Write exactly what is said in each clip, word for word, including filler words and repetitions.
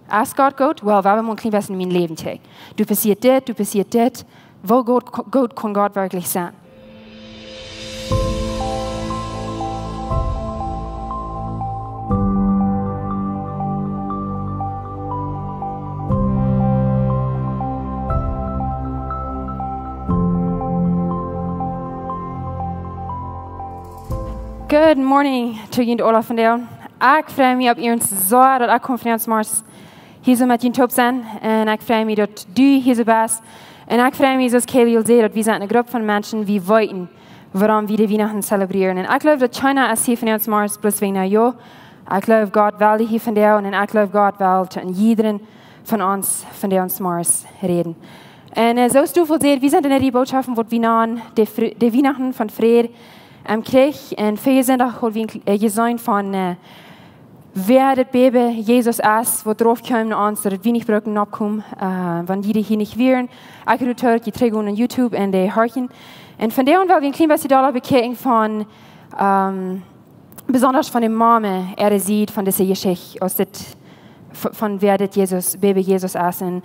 Es Gott goot? Well, wie haben een kjlien bät en mien Läwen kjikjen. Du passieet dit, du passieet dit. Woo goot, goot kaun Gott werkjlich sennen? Good morning to junt aula vondoag. Ekj frei mie opp iernst soo, daut ekj kaun vondoag zemorjes hia soo met junt toop sennen. Un ekj frei mie, daut du hia soo best. Un ekj frei mie, soo aus Kelly aul säd, daut wie sent eene Grupp von Menschen, wie weeten, wuarom wie de Wienachten zelebrieren. Un ekj jleew, daut kjeena es hia vondoag zemorjes bloos wäajen, na jo, ekj jleew, Gott well hia vondoag. Un ekj jleew, Gott well to een jiedren von ons vondoag zemorjes räden. Un, äh, soo aus du väl säd, wie sent en de Bootschoften, waut wie nanen de Fr-, de Wienachten von Fräd em Kjrich. Un väajen Sindach haud wie een kl-, äh, jeseenen von, äh, wäa daut Baby Jesus es, waut doaropp kjeem no ons, daut wie nich bruckten oppkomen, äh, wan dee hia nich wieren. Ekj haud daut hia kjrieen opp YouTube un de horchen. Un vondoag well wie een kjlien bät dolla bekjikjen von, ähm, besonda von de Mame äare Sied von dise Jeschicht, aus dit v-, von wäa dit Jesus, Baby Jesus es. Un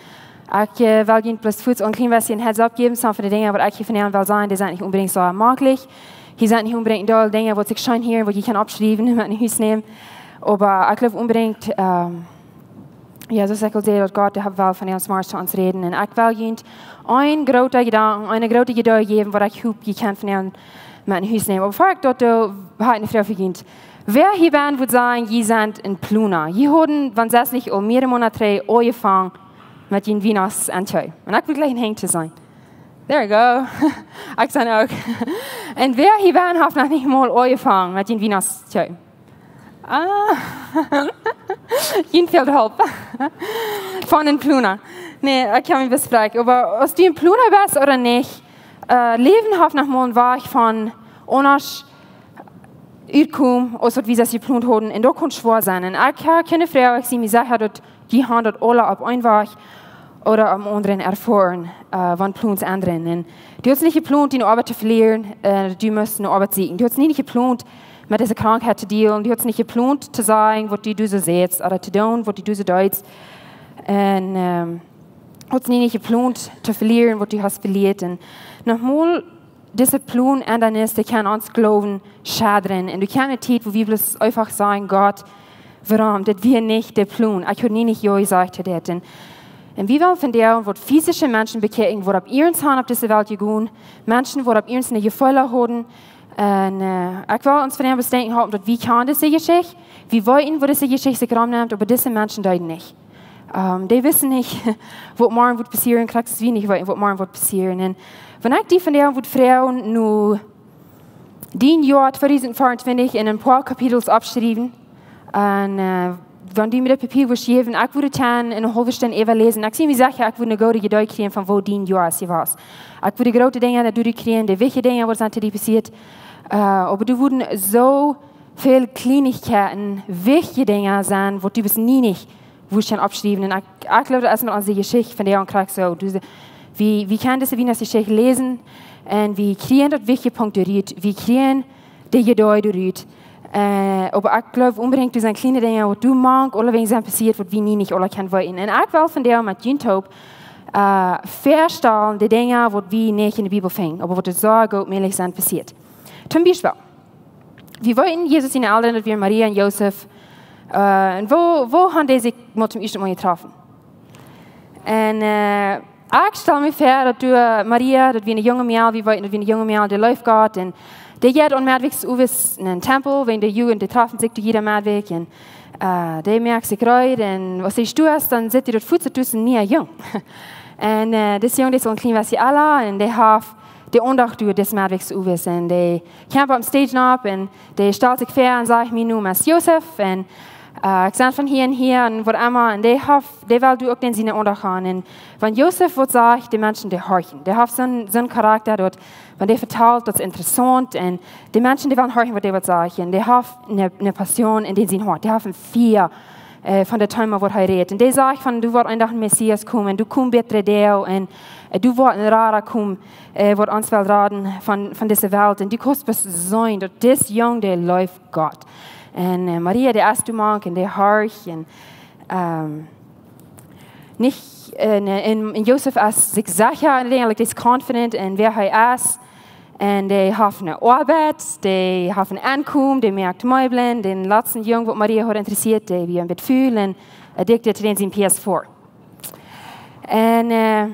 ekj, äh, well junt bloos fuaz een kjlien bät een heads up jäwen, some von de Dinja, waut ekj hia vondoag well sajen, dee sent nich onbedinjt soo maklich. Hia sent nich onbedinjt doll Dinja, waut sikj scheen hieren, waut jie kjennen oppschriewen un met no Hus nämen. Oba ekj jleew onbedinjt, ähm, jo, soo aus ekj aul säd, daut Gott, dee well vondoag zemorjes to ons räden. Un ekj well junt een groota Jedanken, eene groote Idee jäwen, waut ekj hop, jie kjennen vondoag met no Hus nämen. Oba ea ekj daut doo, hab ekj eene Froag fa junt. Wäa hia bennen wudd sajen, jie sent een Pluna? Jie hauden, wan sest nich aul mearere Moonat trigj aunjefongen met june Wienachtsaunkjleeda. Un ekj well jlikj een Henj to seenen. There you go. Ekj sie uk. Un wäa hia bennen haft noch nich mol aunjefongen met june Wienachtsaunkjleeda? Ah. Junt fält Help. Von een Pluna. Nä, ekj kaun mie bespräakjen. Oba aus du een Pluna best ooda nich, äh, Läwen haft noch mol een Wajch von aundasch utkomen, aus waut wie daut jeplont hauden. Un daut kaun schwoa sennen. Un ekj hab kjeene Froag, ekj sie mie secha, daut jie haben daut aula opp een Wajch ooda opp een aundren erfoaren, äh, wan Plons endren. Un du hast nich jeplont, diene Oabeit to velieren, äh, du must eene Oabeit sieekjen. Du hast nie nich jeplont, met dise Krankheit to dealen. Du hast nich jeplont to sajen, waut du, du soo sajchst, ooda to doonen, waut du, du soo deist. Un, ähm, du hast nie nich jeplont to velieren, waut du hast velieet. Un noch mol, dise Plon endren es, dee kaun ons Gloowen schadren. Un doa kjemt eene Tiet, wua wie bloos eefach sajen, Gott, wuarom, daut wia nich de Plon. Ekj haud nie nich jo jesajcht to dit. Un, un wie wellen vondoag waut physische Menschen bekjikjen, waut opp iernst han opp dise Welt jegonen, Menschen, waut opp iernst eene Jefeela hauden. Un, äh, ekj well ons vondoag bloos denkjen halpen, daut wie kjanen dise Jeschicht, wie weeten, woo dise Jeschicht sikj romnemt, oba dise Menschen deeden nich. Ähm, dee wisten nich, waut morjen wudd passieren, krakjt soo aus wie nich weeten, waut morjen wudd passieren. Un wan ekj die vondoag wudd froagen, nu, dien Joa tweedusent veeauntwintich en een poa Kapitels oppschriewen, un, äh, wan du mie daut Papia wurscht jäwen, ekj wudd daut dan en eene haulwe Stund äwaläsen. Ekj sie mie secha, ekj wudd eene goode Idee kjrieen von woo dien Joa es jewast. Ekj wudd de groote Dinja, daut du die kjrieen, de wichtje Dinja, waut sent die passieet. Äh, oba doa wudden soo väl Kjleenichkjeiten, wichtje Dinja sennen, waut du best nie nich wurscht kjennen oppschriewen. Un ekj, ekj jleew, daut es met onse Jeschicht vondoag krakjt soo. Du, wie, wie kjennen dise Wienachts-Jeschicht läsen un wie kjrieen daut wichtje Punkt doarut. Wie kjrieen de Idee doarut. Äh, oba ekj jleew onbedinjt, doa sent kjliene Dinja, waut doa mank aulawäajen sent passieet, waut wie nie nich aula kjennen weeten. Un ekj well vondoag met junt toop, äh, faststalen, de Dinja, waut wie nich en de Bibel finjen, oba waut doa soo goot mäajlich sent passieet. Toom Biespel, wie weeten, Jesus siene Elren, daut wieren Maria un Josef. Äh, un woo, woo han dee sikj mol toom ieeschten Mol jetroffen? Un, äh, ekj stal mie väa, daut du, äh, Maria, daut wia eene junge Mejal, wie weeten, daut wia eene junge Mejal, dee leeft Gott. Un dee jeit aun Meddwäakjsowes en een Tempel, wäajen de Jugend, dee trafen sikj doa jieda Meddwäakj. Un, äh, dee moakt sikj reed. Un aus dee doa es, dan sitt dee daut fuaz, daut es een niea Jung. Un, äh, dise Jung, dee es aul een kjlien bät ella. Un dee haft de Aundacht doa dise Meddwäakjsowes. Un dee kjemt opp dän Stage nopp un dee stalt sikj väa un sajcht: "Mien Nomen es Josef un, äh, ekj sie von hia un hia un waut emma." Un dee haft, dee well doa uk dän siene Aundacht han. Un wan Josef waut sajcht, de Menschen, dee horchen. Dee haft soon, soon Charakta, daut, wan dee vetalt, daut es interessaunt. Un de Menschen, dee wellen horchen, waut dee waut sajcht. Un dee haft eene, eene Passion en dän sien Hoat. Dee haft een Fia, äh, von daut Thema, waut hee rät. Un dee sajcht von: "Doa woat een Dach een Messias komen, doa komen bittre Doag un, äh, doa woat een Rada komen, äh, waut ons well raden von, von dise Welt. Un doa kaust bloos seenen, daut dis Jung, dee leeft Gott." Un, äh, Maria, dee es doa mank un dee horcht un, ähm, nich, äh, ne, un, un Josef es sikj secha en Dinja, like, dee es confident en wäa hee es. Un dee haft eene Oabeit, dee haft een Enkomen, dee moakt Meeblen. Dän latsten Jung, waut Maria haud interessieet, dee wia een bät ful un addicted to dän sien P S four. Un, äh,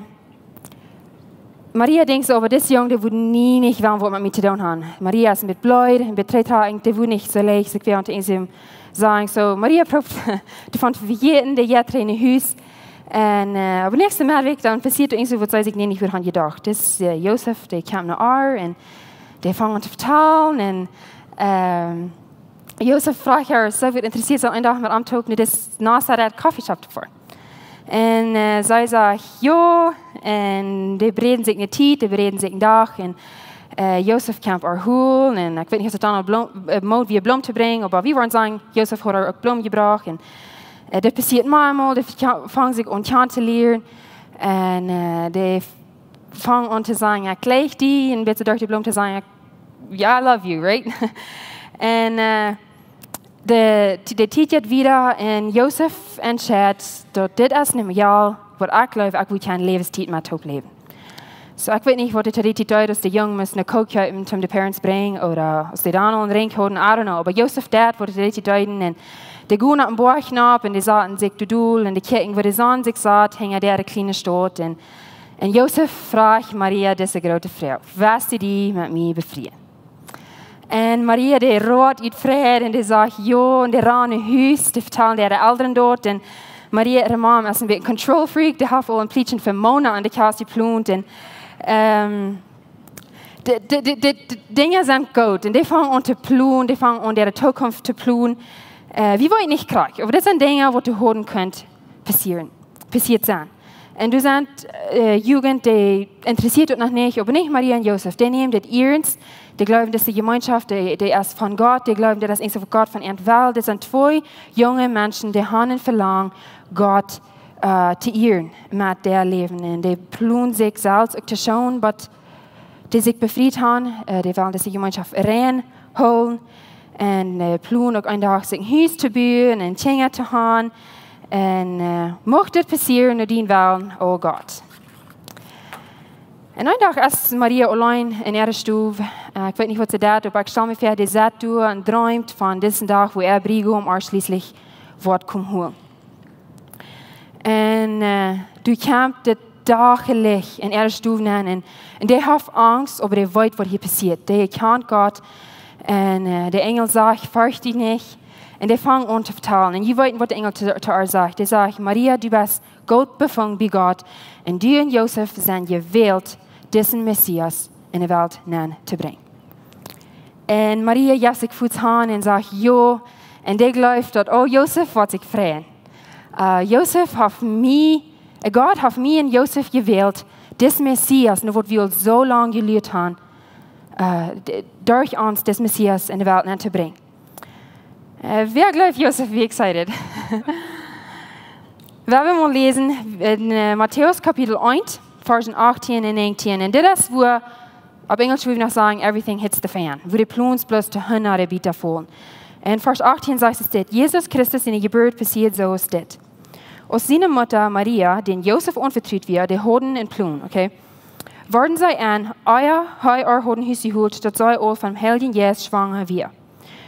Maria denkjt soo, oba dis Jung, dee wudd nie nich wellen waut met mie to doonen haben. Maria es een bät bleed, een bät treetrakjent, dee wudd nich soo leicht sikj wäa aun to eenem sajen. Soo, Maria proowt doavon to vejäten, dee jeit trigj no Hus. Un, äh, oba näakjsten Moagen, dan passieet doa irjent waut see sikj nich wudd haben jedocht. Dis, äh, Josef, dee kjemt no äa un dee fangt aun to vetalen un, ähm, Josef fruach äa, see wudd interessieet sennen, eenen Dach met am toop no dis Nazareth Coffeeshop to foaren. Un, äh, see sajcht jo, un dee beräden sikj ne Tiet, dee beräden sikj een Dach, un, äh, Josef kjemt äa holen, un ekj weet nich aus et dan aul Bloom, äh, Mood wia Bloomen to brinjen, oba wie wudden sajen, Josef haud äa uk Bloomen jebrocht, un, äh, daut passieet meamol, dee fa-, fangen sikj aun kjanen to lieren, un, äh, dee fangen aun to sajen, ekj jleich die, un bät derch de Bloom to sajen, ekj, yeah, I love you, right? Un, äh, de, de Tiet jeit wieda un Josef entscheit daut dit es nich mea, waut ekj jleew, ekj wudd kjeene Läwenstiet mea toop läwen. Soo, ekj weet nich waut de Traditie deed, aus de Jung must ne Kook kjeepen, toom de Parents brinjen, ooda aus dee dan aul een Ring hauden, I don't know. Oba Josef deed waut de Traditie deeden un dee jinjen opp een Boajch nopp un dee saten sikj doa dol un dee kjikjten, woo de Sonn sikj sat hinja de kjliene Staut. Un, un Josef fruach Maria dise groote Froag: West du die met mie befrieen? Un Maria, dee roat ut Freid un dee sajcht jo, un dee rant no Hus, dee vetalen äare Elren daut. Un Maria, äare Mom, es een bät control freak, dee haft aul een Plietschen fa Moonaten aun de Kjast jeplont. Un, ähm, de, de, de, de, de Dinja sent goot. Un dee fangen aun to plonen, dee fangen aun äare Zukunft to plonen. Äh, wie weeten nich krakjt, oba dit sent Dinja, waut doa hauden kunt passieren, passieet sennen. Un doa sent, äh, Jugend, dee interessieet daut noch nich, oba nich Maria un Josef. Dee nämen daut iernst, dee jleewen, daut de Jemeenschoft, dee, dee es von Gott, dee jleewen, daut es eent, waut Gott von an well. Dit sent twee junge Menschen, dee haben een Velangen, Gott, äh, to ieren met äa Läwen. Un dee plonen sikj selfst uk to schoonen, oba dee sikj befriet haben, äh, dee wellen dise Jemeenschoft rein hoolen. Un, äh, plonen uk een Dach sikj een Hus to buen un Kjinja to haben. Un, äh, mucht dit passieren no dien Wellen, o Gott. Un een Dach es Maria auleen en äare Stow. Äh, ekj weet nich, waut see deed, oba ekj stal mie väa, dee sat doa un dreemt von disen Dach, wua äa Briegaum äa schlieslich woat komen holen. Un, äh, doa kjemt daut Dachlicht en äare Stow nenn. Un, un dee haft Angst, oba dee weet, waut hia passieet. Dee kjant Gott. Un, äh, de Enjel sajcht: Fercht die nich. Un dee fangen aun to vetalen. Un jie weeten, waut de Enjel to, to äa sajcht. Dee sajcht: Maria, du best goot befungen bie Gott. Un du un Josef sent jewält, disen Messias en de Welt nenn to brinjen. Un Maria jeft sikj fuaz han un sajcht jo. Un dee jleeft daut, o, Josef woat sikj freien. Äh, Josef haft mie, äh, Gott haft mie un Josef jewält, dis Messias, no waut wie aul soo lang jeluat haben, äh, d-, derch ons dis Messias en de Welt nenn to brinjen. Äh, wäa jleeft, Josef wia excited? Wie wellen mol läsen en, äh, Matäus Kapitel eent, Varsch achtieen un näajentieen. Un dit es, wua opp Enjlisch wudd wie noch sajen, everything hits the fan. Wua de Plons bloos to hundat bie faulen. En Varsch achtieen sajcht et dit: Jesus Christus siene Jeburt passieed soo aus dit. Aus siene Mutta Maria, dän Josef aunvetrut wia, dee hauden een Plon, okay? Worden see en, ea hee äa haud no Hus jeholt, daut see aul vom Heiljen Jeist schwanga wia.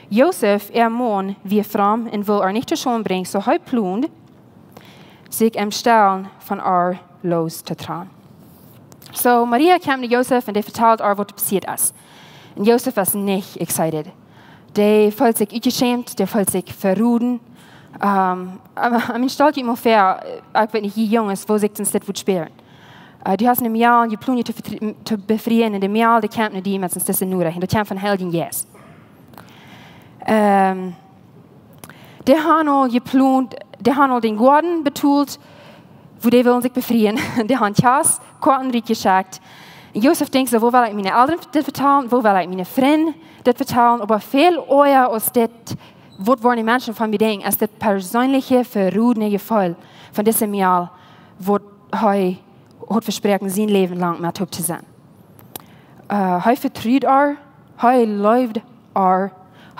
Josef, äa Maun, wia fromm un wull äa nich to Schaund brinjen, soo hee plond, sikj em Stillen von äa loos to trannen. Soo, Maria kjemt no Josef un dee vetalt äa, waut passieet es. Un Josef es nich excited. Dee feelt sikj utjeschämt, dee feelt sikj veroden. Ähm, oba, I mean, stalt junt mol väa, äh, ekj weet nich, jie Junges, woo sikj daut wudd spälen. Äh, du hast eene Mejal, jie plonen to vetrie-, to befrieen, un de Mejal, dee kjemt no die met sien Nora. Un daut kjemt vom Heiljen Jeist. Ähm, dee haben aul jeplont, dee haben aul dän Goaden betolt, wua dee wullen sikj befrieen. Dee haben Kjast, Koaten rutjeschekjt. Un Josef denkjt soo: Woo well ekj miene Elren dit vetalen? Woo well ekj miene Frind dit vetalen? Oba väl oaja aus dit, waut woaren de Menschen von mie denkjen, es dit perseenelje verodne Jefeel von dise Mejal, waut hee haud vesproaken, sien Läwen lang met äa to sennen. Äh, hee vetrud äa, hee leewd äa,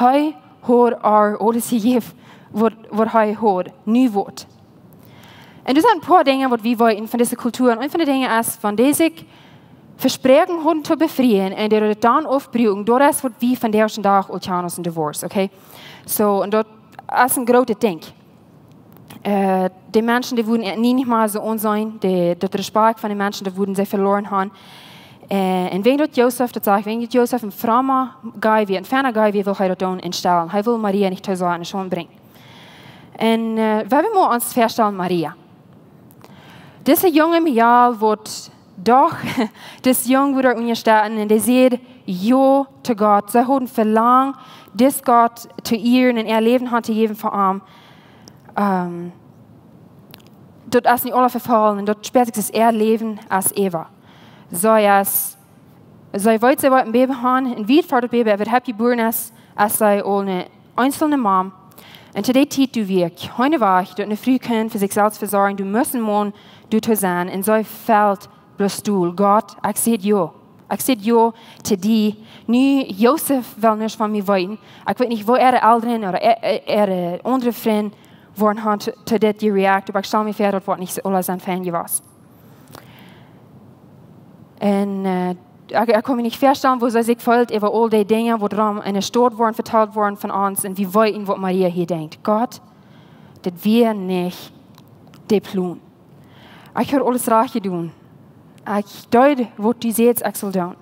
hee haud äa aules jejäft, waut, waut hee haud, nu waut. Un doa sent een poa Dinja waut wie weeten von dise Kultua. Un eent von de Dinja es, wan dee sikj vespräakjen hauden to befrieen un dee daut dan aufbruaken, daut es waut wie vondoag dän Dach aul kjanen aus een Divorce, okay? So, un daut es een grootet Dinkj. Äh, de Menschen, dee wudden nie nich mea soo aunseenen, de, daut Respakjt von de Menschen, dee wudden see veloaren haben. Äh, un wäajen daut Josef, daut saj ekj, wäajen daut Josef een fromma guy wia, een feina guy wia, wull hee daut dan enstalen. Hee wull Maria nich to soo aun de Schaund brinjen. Un, äh, wie wellen mol ons väastalen, Maria. Dise junge Mejal woat doch, dis jung wudd unjastalen un dee säd jo to Gott. See haud een Velangen, dis Gott to ieren un äa Läwen han to jäwen fa am. Ähm, daut es nu aules vefollen un daut spält sikj aus äa Läwen es äwa. See es, see weet, see woat een Baby han un wiet ver daut Baby äwahaupt jebuaren es, es see aul eene eensame Mame. Un to dee Tiet doa wia kjeene Wajch, daut eene Fru kunn fa sikj selfst vesorjen, doa must een Maun doa to sennen. Un see felt bloos stell. Gott, ekj säd jo. Ekj säd jo to die. Nu, Josef well nuscht von mie weeten. Ekj weet nich woo äare Elren ooda ä-, ä-, äare aundre Frind wudden han to, to dit jereact, oba ekj stal mie väa, daut woat nich soo aules soo fein jewast. Un, äh, ekj, ekj kaun mie nich väastalen, woo see sikj feelt äwa aul dee Dinja, waut rom enne Staut woaren vetalt woaren von ons un wie weeten, waut Maria hia denkjt. Gott, daut wia nich de Plon. Ekj haud aules rajcht jedonen. Ekj deed, waut du sätst, ekj sull doonen.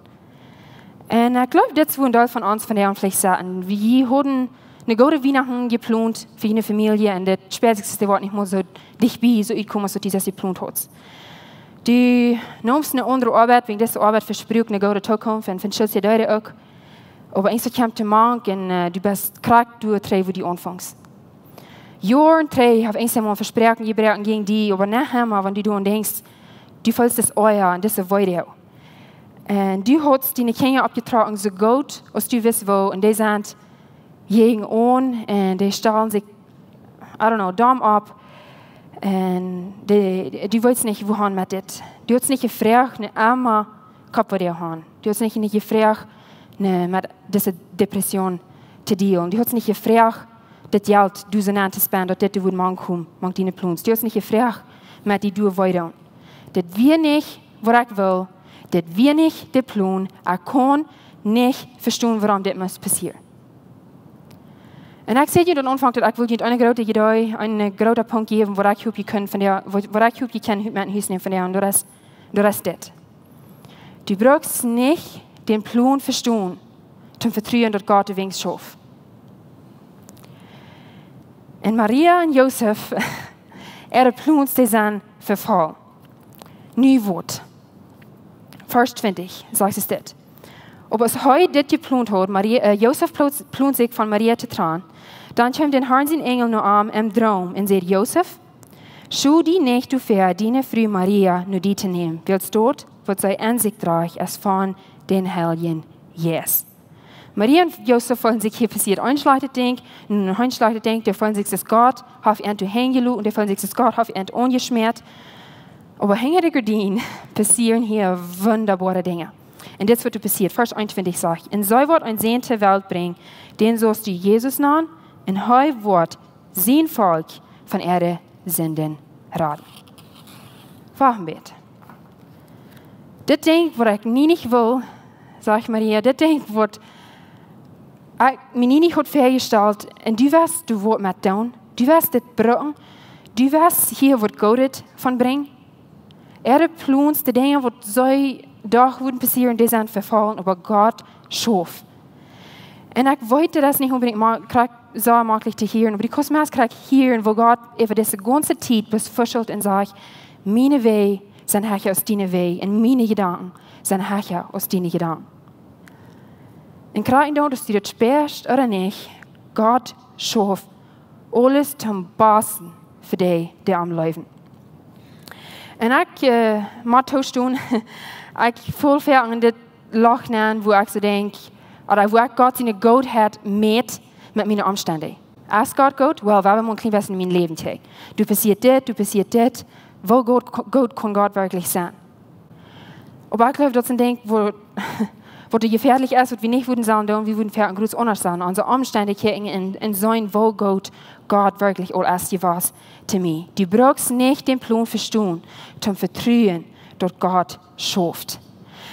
Un ekj jleew, dit es woo een Deel von ons vondoag veleicht sent. Wie hauden eene goode Wienachten jeplont fa de Famielje un dit spält sikj, daut woat nich mea soo dicht bie, soo utkomen, aus daut du daut jeplont haudst. Du neemst eene aundre Oabeit, wäajen dise Oabeit vesprakjt eene goode Tookunft un von Schutz je deed uk. Oba eent kjemt to mank un, äh, du best krakjt doa trigj, wua du aunfungst. Joaren trigj haft eent mol een Vespräakjen jebroaken jäajen die, oba nohäa, wan du doaraun denkjst, du feelst daut Oaja un dise Weedoag. Un du haudst diene Kjinja oppjetrocken, soo goot aus du wist woo, un dee sent jäajen aun, un dee stalen sikj, I don't know, domm opp. Un dee, du weetst nich, wua han met dit. Du haudst nich jefroacht, ne, emma Koppwee han. Du haudst nich, nich jefroacht, ne, met dise Depression to dealen. Du haudst nich jefroacht, daut Jelt doa soo aun to spenden, daut dit doa wudd mank komen, mank diene Plons. Du haudst nich jefroacht, met die doa wieda. Dit wia nich, waut ekj wull. Dit wia nich de Plon. Ekj kunn nich vestonen, wuarom dit must passieren. Un ekj säd je aum Aunfank, daut ekj wull junt eene groote Idee, een groota Punkt jäwen, waut ekj hop jie kjennen von dee, waut, waut ekj hop jie kjennen met no Hus nämen von dee, un daut es, daut es dit. Du bruckst nich dän Plon vestonen, toom vetruen, daut Gott de Dinja schauft. Un Maria un Josef, äare Plons, dee sent vefollen. Nu woat. Varsch twintich, sajcht et dit. Oba aus hee dit jeplont haud, Maria, äh, Josef plon-, plond sikj von Maria to trennen, dan kjeem dän Harn sien Enjel no am em Droom un säd: Josef, schod die nich doafäa, diene Fru Maria no die to nämen, wiels daut, waut see en sikj drajcht, es von dän Heiljen Jeist. Maria un Josef feelen sikj hia passieet een schlajchtet Dinkj, un een schlajchtet Dinkj, dee feelen sikj, daut Gott haft an doa hanjeloten, un dee feelen sikj, daut Gott haft an aunjeschmäat. Oba hinja de Gardien passieren hia wundaboare Dinja. Un dit es, waut doa passieet. Varsch eenuntwintich sajcht: Un see woat een Sän to Welt brinjen, dän saust du Jesus nanen, un hee woat sien Volkj von äare Sinden raden. Wacht een bät. Dit Dinkj, waut ekj nie nich wull, sajcht Maria, dit Dinkj, waut ekj mie nie nich haud väajestalt, un du west doa waut met doonen, du west dit brucken, du west hia waut Goodet von brinjen. Äare Plons, de Dinja, waut see dochten wudden passieren, dee sent vefollen, oba Gott schauft. Un ekj weet, daut es nich onbedinjt ma-, krakjt soo maklich to hieren, oba du kaust meist krakjt hieren, woo Gott äwa dise gaunze Tiet bloos fuschelt un sajcht: Miene Wäaj sent hecha aus diene Wäaj, un miene Jedanken sent hecha aus diene Jedanken. Un krakjt dan, aus du daut spieescht ooda nich, Gott schauft aules toom Basten fa dee, dee am leewen. Un ekj, äh, mott toostonen, ekj foll foaken en dit Loch nenn, wua ekj soo denkj, ooda wua ekj Gott siene Gootheit mäd met miene Omstend. Es Gott goot? Well, wie haben mol een kjlien bät en mien Läwen kjikjen. Doa passieet dit, doa passieet dit. Woo goot, goot kaun Gott werkjlich sennen? Oba ekj jleew, daut es een Dinkj, wua, waut doa jefäadlich es, waut wie nich wudden sellen doonen, wie wudden veleicht gaunz aundasch sennen. Onse Omstend kjikjen un, un seenen, woo goot Gott werkjlich aul es jewast to mie. Du brukst nich dän Plon vestonen, toom vetruen, daut Gott schauft.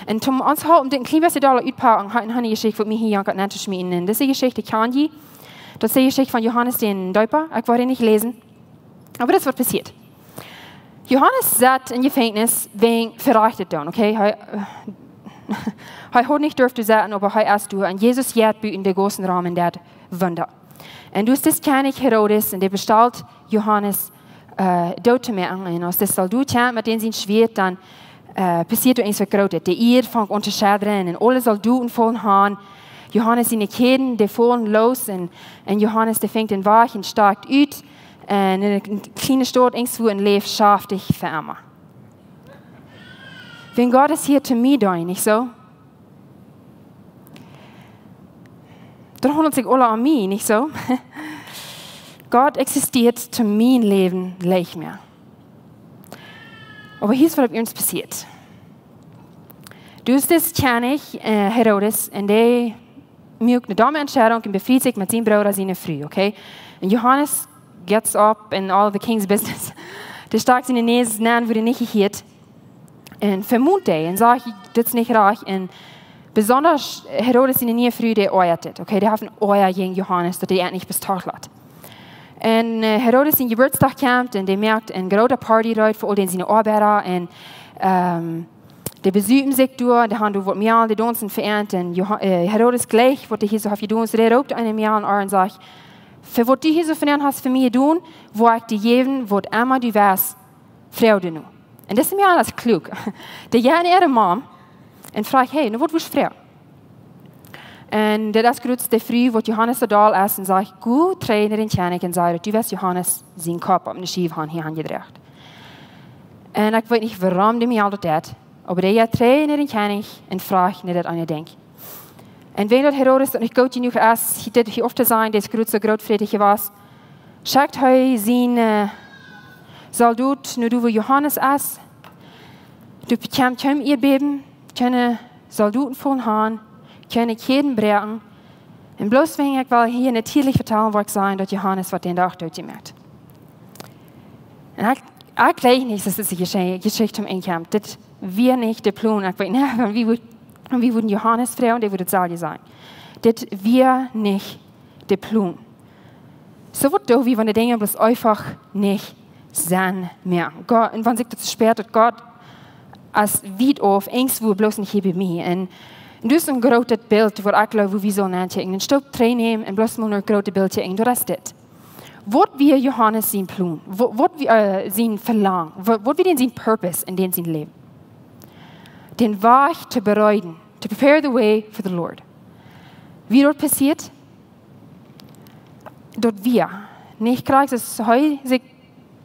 Un toom ons halpen, dit een kjlien bät doa utpacken, ha ekj eene Jeschicht, waut mie hia jankat nenn to schmieten. Un dise Jeschicht kjan jie, daut es de Jeschicht von Johanes dän Deepa. Ekj woa dee nich läsen. Oba dit es waut passieet. Johanes satt em Jefenkjnis wäajen Verajchtet doonen, okay? Hee, hee haud nich durft doa setten, oba hee es doa. Un Jesus jeit buten de Gaussen rom un deit Wunda. Un doa es dis Kjennich Herodes, un dee bestalt Johanes, äh, doot to moaken. Un aus de Soldot kjemt met dän sien Schwieet, dan, äh, passieet doa eent waut Grootet. De Ieed fangt aun to schiddren un aule Soldoten faulen han. Johanes siene Kjäden, dee faulen loos un, un Johanes, dee finjt dän Wajch un stakjt ut. Un en eene kjliene Staut, irjentwua, un läft schaftich fa emma. Wan Gott es hia to mie doa, nich soo? Dan haundelt sikj aules om mie, nich soo? Gott eksistieet to mien Läwen nich mea. Oba hia es waut opp ieescht passieet. Doa es dis Kjennich, äh, Herodes, un dee muak eene domme Entscheidunk un befriet sikj met sien Brooda siene Fru, okay? Un Johanes gets up in all the king's business. Dee stakjt siene Näs nenn, wua dee nich hieet. Un vemont dee un sajcht, dit es nich rajcht. Un besonda Herodes siene niee Fru, dee oajat dit, okay? Dee haft een Oaja jäajen Johanes, daut dee et nich bie Tag lat. Un, äh, Herodes sien Jeburtsdach kjemt un dee moakt eene groote Party reed fa aul dän siene Oabeida un, ähm, dee besupen sikj doa, dee han doa waut Mejalen, dee daunzen fa an. Un Joha-, äh, Herodes jlikjt, waut dee hia soo haft jedonen, dee roopt eenen Mejalen aun un sajcht: "Fa waut du hia soo fa an hast fa mie jedonen, woa ekj die jäwen, waut emma du west, froag du no." Un dise Mejal es kluak. Dee jeit no äare Mam un froagt: "Hey, no waut wurscht du froagen?" Un dit es krakjt de Fru, waut Johanes soo doll es, un sajcht: "Go trigj no dän Kjennich un saj, daut du west Johanes sien Kopp opp eene Schiew han hia hanjedroagen." Un ekj weet nich, wuarom dee Mejal daut deit, oba dee jeit trigj no dän Kjennich un froagt no dit eene Dinkj. Un wan daut Herodes daut nich goot jenuach es, hee, dit hia opp to sajen, dee es krakjt soo grootfrätich jewast, schekjt hee siene, äh, Soldot no doa, wua Johanes es. Doa kjemt kjeen Ieedbäben, kjeene Soldoten faulen han, kjeene Kjäden bräakjen. Un bloos wäajen ekj well hia natieelich vetalen, woa ekj sajen, daut Johanes woat dän Dach dootjemoakt. Un ekj, ekj jleich nich, daut dise Jesche-, Jeschicht toom Enj kjemt. Dit wia nich de Plon. Ekj weet nich, wan wie wudd-, wan wie wudden Johanes froagen, dee wudd daut selwje sajen. Dit wia nich de Plon. Soo waut doo wie, wan de Dinja bloos eefach nich Senn moaken. Gott, un wan sikj daut soo spieet, daut Gott es wiet auf, irjentwua, bloos nich hia bie mie. Un, un daut es een grootet Bilt, waut ekj jleew, wua wie sellen aunchecken. Een Stoop trigj nämen un bloos mol no daut groote Bilt checken. Daut es dit. Waut wia Johanes sien Plon? Waut, waut wia, äh, sien Velangen? Waut, waut wia dän sien Purpose en dän sien Läwen? Dän Wajch to bereiden, to prepare the way for the Lord. Woo daut passieet? Daut wia nich krakjt soo aus hee sikj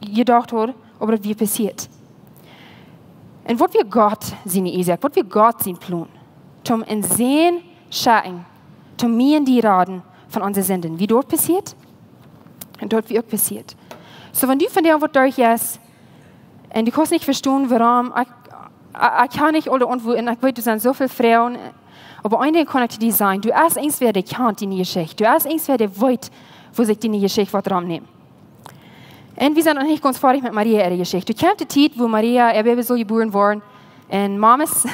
jedocht haud, oba daut wia passieet. Un waut wia Gott siene Uasoak? Waut wia Gott sien Plon? Toom eenen Sän schekjen, toom mie un die raden von onse Sinden. Woo daut passieet? Un daut wia uk passieet. Soo, wan du vondoag waut derchjeist, un du kaust nich vestonen, wuarom, ekj, ekj, ekj kaun nich aule Auntwuaten, ekj weet, doa sent soo väl Froagen, oba een Dinkj kaun ekj die sajen: Doa es irjentwäa, dee kjant diene Jeschicht. Doa es irjentwäa, dee weet, woo sikj diene Jeschicht woat romnämen. Un wie sent noch nich gaunz foadich met Maria äare Jeschicht. Doa kjemt de Tiet, wua Maria äa Baby saul jebuaren woaren. Un Mames,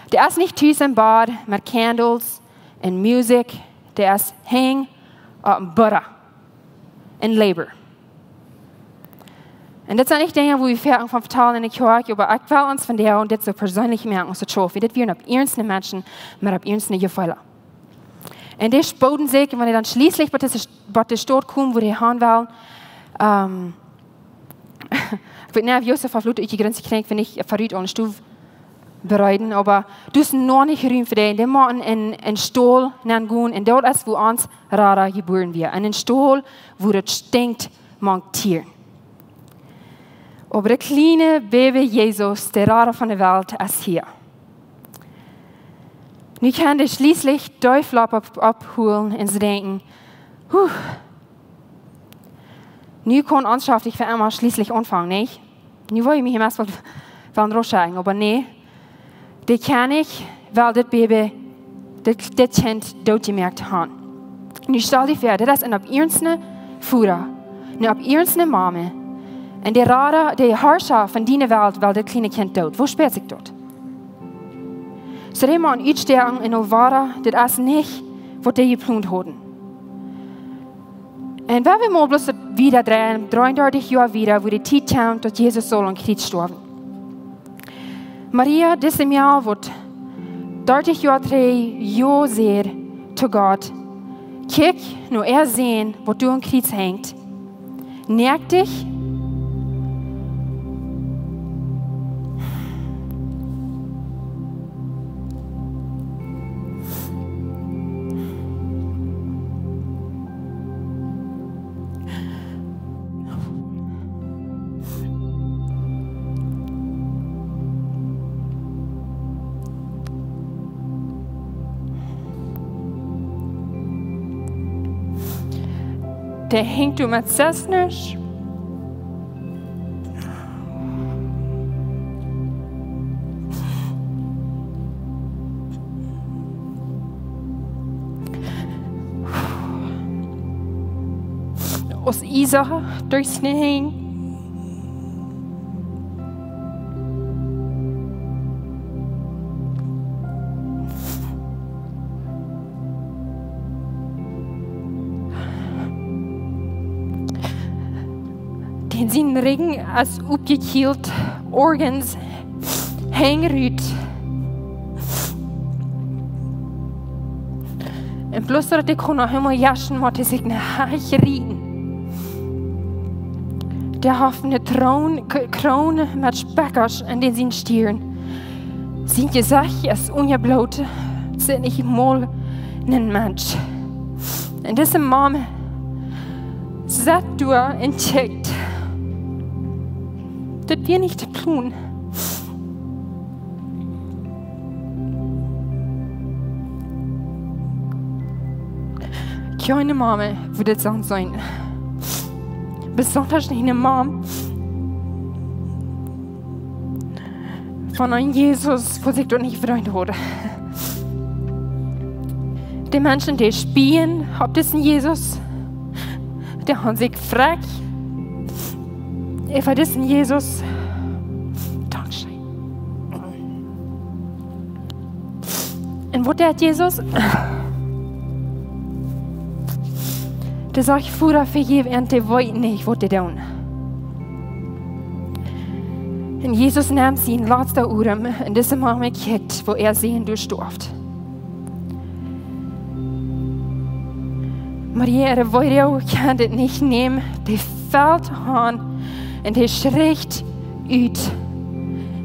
dee es nich tus em Bad met candles un Musikj. Dee es hang opp een Buddha en Labor. Un dit sent nich Dinja, wua wie väl von vetalen en de Kjoakj, oba ekj well ons vondoag dit soo perseenlich moaken aus daut schauft. Dit wieren opp ieeschte Menschen, oba opp ieeschte Jefeelen. Un dee spooden sikj, un wan dee dan schlieslich bie dise, bie de Staut kjeemen, wua dee han wullen, ähm, ekj weet nich, auf Josef haft Lot utjegrinst jekjräajen, wan ekj verut aun de Stow bereiden, oba doa es noch nich Rum fa dee. Dee motten en, en Staul nenn gonen, un daut es, wua ons Rada jebuaren wia. En een Staul, wua daut stinkjt mank Tieren. Oba de kjliene Baby Jesus, de Rada von de Welt, es hia. Nu kaun dee schlieslich de Flapp opp-, oppholen un see denkjen: "Huh, nu kaun ons Schaft fa emma schlieslich aunfangen, nich? Nu wull ekj mie hia meist waut von rutschekjen, oba nä. Dee kaun nich, wiels dit Baby dit, dit Kjint dootjemoakt haben. Nu stal die väa, dit es een oppierenstne Voda, eene oppierenstne Mame. Un de Rada, de Harscha von diene Welt, well dit kjliene Kjint doot. Woo spieet sikj daut? Soo, dee Maun utstoaken un aul wada, dit es nich waut dee jeplont hauden. Un wan wie mol bloos daut wieda dreien, dreeundartich Joa wieda, woo de Tiet kjemt daut Jesus saul aum Kjriez stoawen. Maria, dise Mejal, waut dartich Joa trigj jo säd to Gott: Kjikj no äa Sän, waut doa aum Kjriez henjt. Noaktich. Dee henjt doa met sas Nuacht. Aus Isaak derch siene Henj. Dän sien Rigjen es oppjekjielt, Organs henjen rut. Un bloos daut dee kunn noch emol jaschen, mott hee sikj ne Hach rieten. Dee haft ne Troon, K-, Kroon met Spakjasch aun dän sien Stieren. Sien Jesecht es unjabloot, sitt nich mol een Mensch. Un dise Mame sitt doa un kjikjt. Daut wia nich de Plon. Kjeene Mame wudd dit soo seenen. Besondasch nich ne Mam von een Jesus, waut sikj doa nich freit haud. De Menschen, dee spieejen opp disen Jesus, dee haben sikj frakjt äwa disen Jesus. Dankscheen. Un waut deit Jesus? Dee sajcht: Voda, vejeff an, dee weeten nich, waut dee doonen. Un Jesus nemt sienen latsten Odem un dise Mame kjikjt, woo äa Sän doa stoaft. Maria äa Weedoag kaun dit nich nämen, dee felt han un dee schricht ut: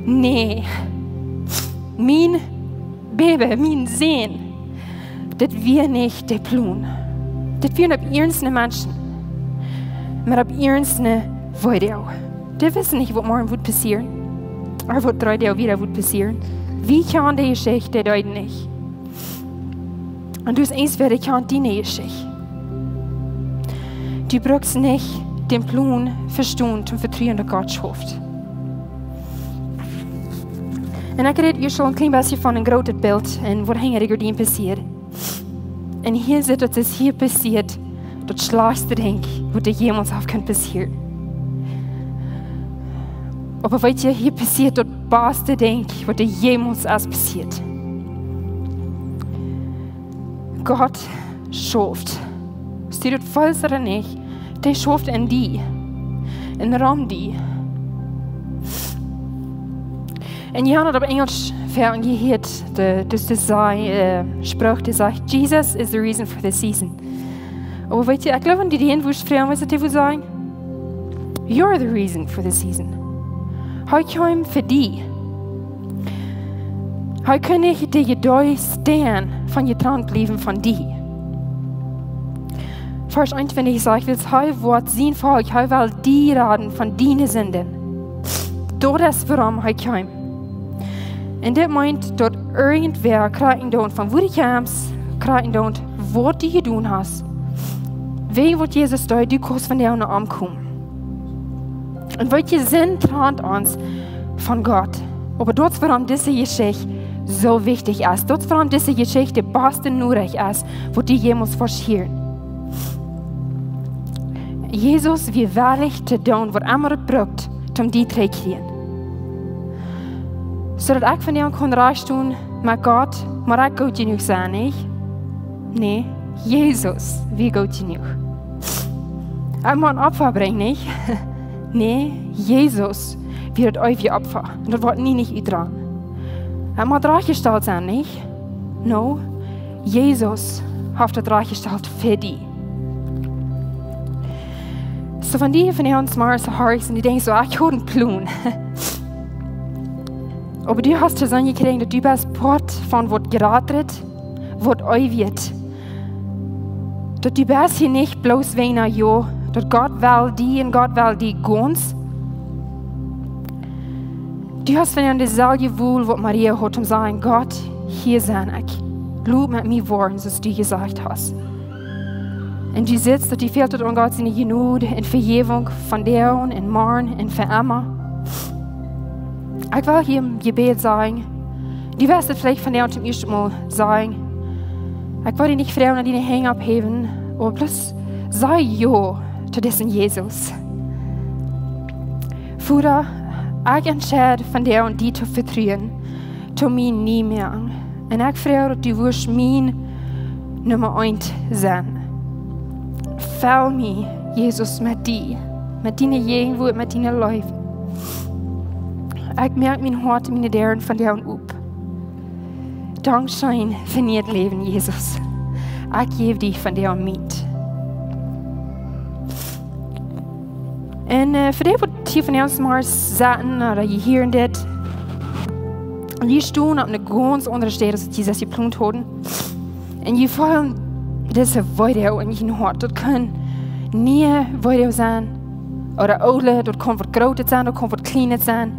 Nä, mien Baby, mien Sän, dit wia nich de Plon. Dit wieren oppierenstne Menschen, met oppierenstne Weedoag. Dee wisten nich, waut morjen wudd passieren, ooda waut dree Doag wieda wudd passieren. Wie kjanen de Jeschicht, dee deeden nich. Un du best eent, wäa kjant diene Jeschicht. Du brukst nich dän Plon vestonen, om to vetruen, daut Gott schauft. Un ekj räd hia aul een kjlien bät von een grootet Bilt un waut hinja de Gardien passieet. Un hia sitt daut, daut hia passieet daut schlajchtste Dinkj, waut die jemols haft kunt passieren. Oba weetst du, hia passieet daut baste Dinkj, waut die jemols es passieet. Gott schauft. Aus du daut feelst ooda nich, dee schauft en die. Un rom die. Un jie haben daut opp Enjlisch väl jehieet, de, daut dee säd, äh, Spruch, dee sajcht: "Jesus is the reason for the season." Oba weetst du, ekj jleew, wan du dee wurscht froagen, waut dee wudd sajen: "You're the reason for the season." Hee kjeem fa die. Hee kunn nich de Jedees stonen, von jetrant bliewen von die. Varsch eenuntwintich sajcht: "Wiels hee woat sien Volkj, hee well die raden von diene Sinden." Daut es wuarom hee kjeem. Un dit meent daut irjentwäa kjrieen deit, von wua du kjemst, kjrieen deit, waut du jedonen hast. Wäajen waut Jesus deed, du kaust von däa omkomen. Un weetst du, Sind trant ons von Gott. Oba daut es wuarom dise Jeschicht soo wichtich es. Daut es wuarom dise Jeschicht de baste Norecht es, waut du jemols woascht hieren. Jesus wia wellich to doonen, waut emma daut brukt, om die to kjrieen. Soo daut ekj vondoag kunn rajcht stonen met Gott, mott ekj goot jenuach sennen, nich? Nä, Jesus wia goot jenuach. Ekj mott een Opfa brinjen, nich? Nä, Jesus wia daut eewje Opfa. Un daut woat nie nich utdroagen. Ekj mott rajchtjestalt sennen, nich? No, Jesus haft daut rajchtjestalt fa die. Soo, wan du vondoag zemorjes horchst un du denkjst: "Soo, ekj haud een Plon." Oba du hast to seenen jekjräajen, daut du best Poat von waut jratret, waut eewjet. Daut du best hia nich bloos wäajen, jo, daut Gott well die un Gott well die gaunz. Du hast vondoag deselwje Wol, waut Maria haud, om to sajen: "Gott, hia sie ekj. Lot met mie woaren, soo aus du jesajcht hast." Un du sitst, daut die fält daut aun Gott siene Jnod un Vejäwunk vondoag un morjen un fa emma. Ekj well hia em Jebäd sajen, du woascht daut veleicht vondoag toom ieeschten Mol sajen. Ekj well die nich froagen, daut du diene Henj opphäwst, oba bloos saj jo to disen Jesus. Voda, ekj entscheid vondoag die to vetruen, to mie nie mea. Un ekj froag, daut du woascht mien Numma eent sennen. Fell mie, Jesus, met die, met diene Jäajenwoat, met diene Leew. Ekj moak mien Hoat, miene Däaren vondoag op. Dankscheen fa nieet Läwen, Jesus. Ekj jäw die vondoag mient. Un, äh, fa dee, waut hia vondoag zemorjes setten ooda jie hieren dit, jie stonen opp eene gaunz aundre Städ, aus waut jie selfst jeplont hauden. Un jie feelen dise Weedoag en jun Hoat. Daut kaun niee Weedoag sennen, ooda oole, daut kaun waut Grootet sennen, daut kaun waut Kjlienet sennen.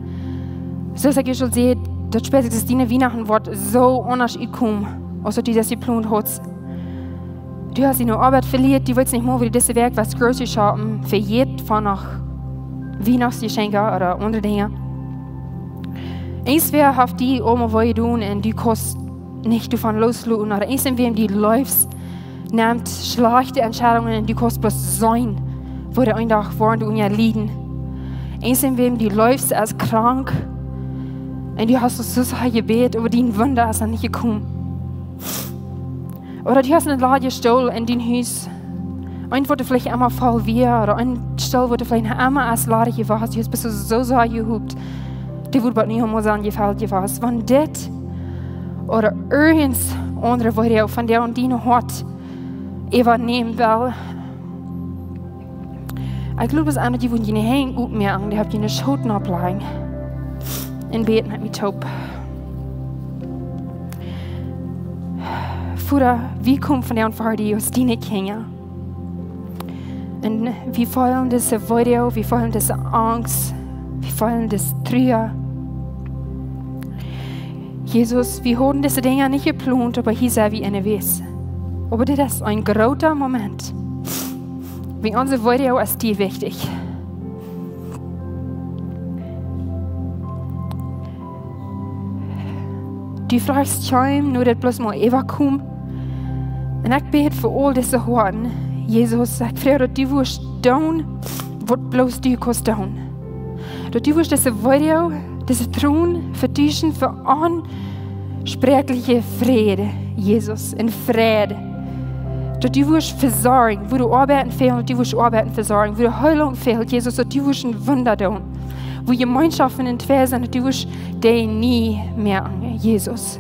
Soo aus ekj junt aul säd, daut spält sikj, daut diene Wienachten woat soo aundasch utkomen, aus waut du selfst jeplont haudst. Du hast diene Oabeit velieet, du weetst nich mea, woo du dise Wäakj woascht grocery shoppen, fa jiedet von noch Wienachtsjeschenkja ooda aundre Dinja. Irjentwäa haft die aulmol wee jedonen un du kaust nich doavon lossloten. Ooda irjentwäm du leefst, nemt schlajchte Entscheidungen un du kaust bloos seenen, woo dee een Dach woaren doa unja lieden. Irjentwäm du leefst es krank un du hast soo sea jebät, oba dien Wunda es noch nich jekomen. Ooda du hast een ladjen Stool en dien Hus. Eent, waut veleicht emma voll wia, ooda een Stool, waut veleicht emma es ladich jewast. Du hast soo sea jehopt, dee wudd bie mie emma sennen jefelt jewast. Wan dit ooda irjent aundre Weedoag vondoag en dien Hoat äwanämen well, ekj jleew, daut es eena, dee wudd june Henj opmoaken, dee haft june Schoot nopp lajen un bät met mie toop. Voda, wie komen vondoag ver die aus diene Kjinja. Un wie feelen dise Weedoag, wie feelen dise Angst, wie feelen dise Trua. Jesus, wie hauden dise Dinja nich jeplont, oba hia sent wie enne Welt. Oba dit es een groota Moment. Wiels onse Weedoag es die wichtich. Du frajchst kjeenem, nu daut bloos mol äwakomen. Un ekj bäd fa aul dise Hoaten, Jesus, ekj froag, daut du wurscht doonen, waut bloos du kaust doonen. Daut du wurscht dise Weedoag, dise Tronen vetuschen fa onspräakjliche Fräd, Jesus, un Fräd. Daut du wurscht vesorjen, wua doa Oabeit fält, daut du wurscht Oabeit vesorjen, wua doa Heelunk fält, Jesus, daut du wurscht een Wunda doonen. Wua Jemeenschoft en twee sent, daut du wurscht dee nie mea, Jesus.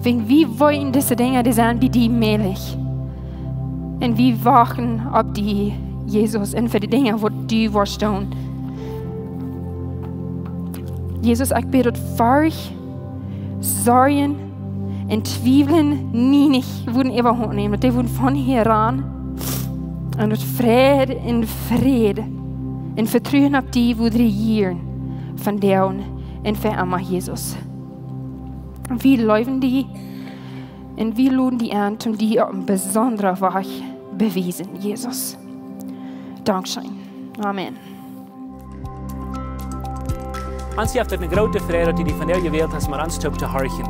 Wiels wie weeten, dise Dinja, dee sent bie die mäajlich. Un wie wachten opp die, Jesus, un fa de Dinja, waut du wurscht doonen. Jesus, ekj bäd, daut Forcht, Sorjen un Twiewel nie nich wudden äwahaunt nämen, daut dee wudden von hia rannen. Un daut Fräd un Fräd un Vetruen opp die wudd rejieren, vondoag un fa emma, Jesus. Wie leewen die un wie loden die en, om die opp een besondren Wajch bewiesen, Jesus. Dankscheen. Amen. Ons jeft et ne groote Freid, daut du die vondoag jewält hast, met ons toop to horchen.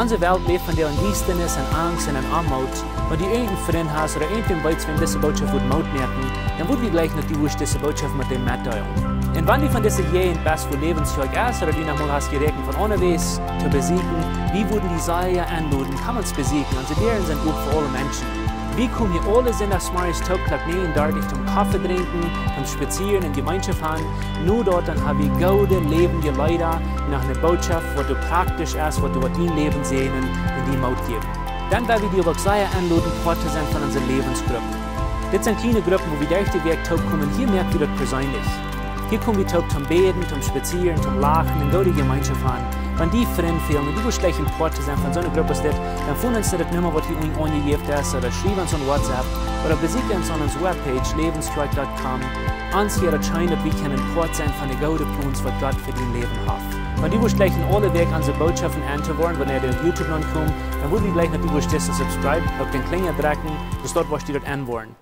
Onse Welt läft vondoag en Diestanis, en Angst un en Oamoot. Wan du irjent een Frint hast ooda irjentwäm weetst, wäm dise Bootschoft wudd Moot moaken, dan wudd wie jleichen, daut du wurscht dise Bootschoft met däm metdeelen. Un wan du von dise Jäajent best, wua Läwens Kjoakj es, ooda du noch mol hast jeräakjent von aundawäajes to besieekjen, wie wudden die sea enloden, komm ons besieekjen. Onse Däaren sent op fa aule Menschen. Wie komen hia aule Sindachsmorjes toop Klock näajen dartich toom Koffe drinkjen, toom spazieren un Jemeenschoft han. No daut dan ha wie goode läwendje Leeda, noch ne Bootschoft, waut doa praktisch es, waut doa waut dien Läwen säajnen un die Moot jäwen. Dan well wie die uk sea enloden, Poat to sennen von onse Läwensgruppen. Dit sent kjliene Gruppen, wua wie derch de Wäakj toop komen. Hia moak wie daut perseenlich. Hia kom wie toop toom bäden, toom spazieren, toom lachen un goode Jemeenschoft han. Wan die Frind fälen un du wurscht jleichen Poat to sennen von soone Grupp aus dit, dan foon ons no de Numma, waut hia unjen aunjejäft es, ooda schriew ons aun WhatsApp, ooda besieekj ons aun onse Webpage, läwens kjoakj dot com. Ons wia daut scheen, daut wie kjennen Poat sennen von de goode Plons, waut Gott fa dien Läwen haft. Wan du wurscht jleichen aule Wäakj onse Bootschoften en to woaren, wan dee opp YouTube nopp komen, dan wudd wie jleichen, daut du wurscht disen subscribe, opp dän Klinja drekjen, soo daut du wurscht daut en woaren.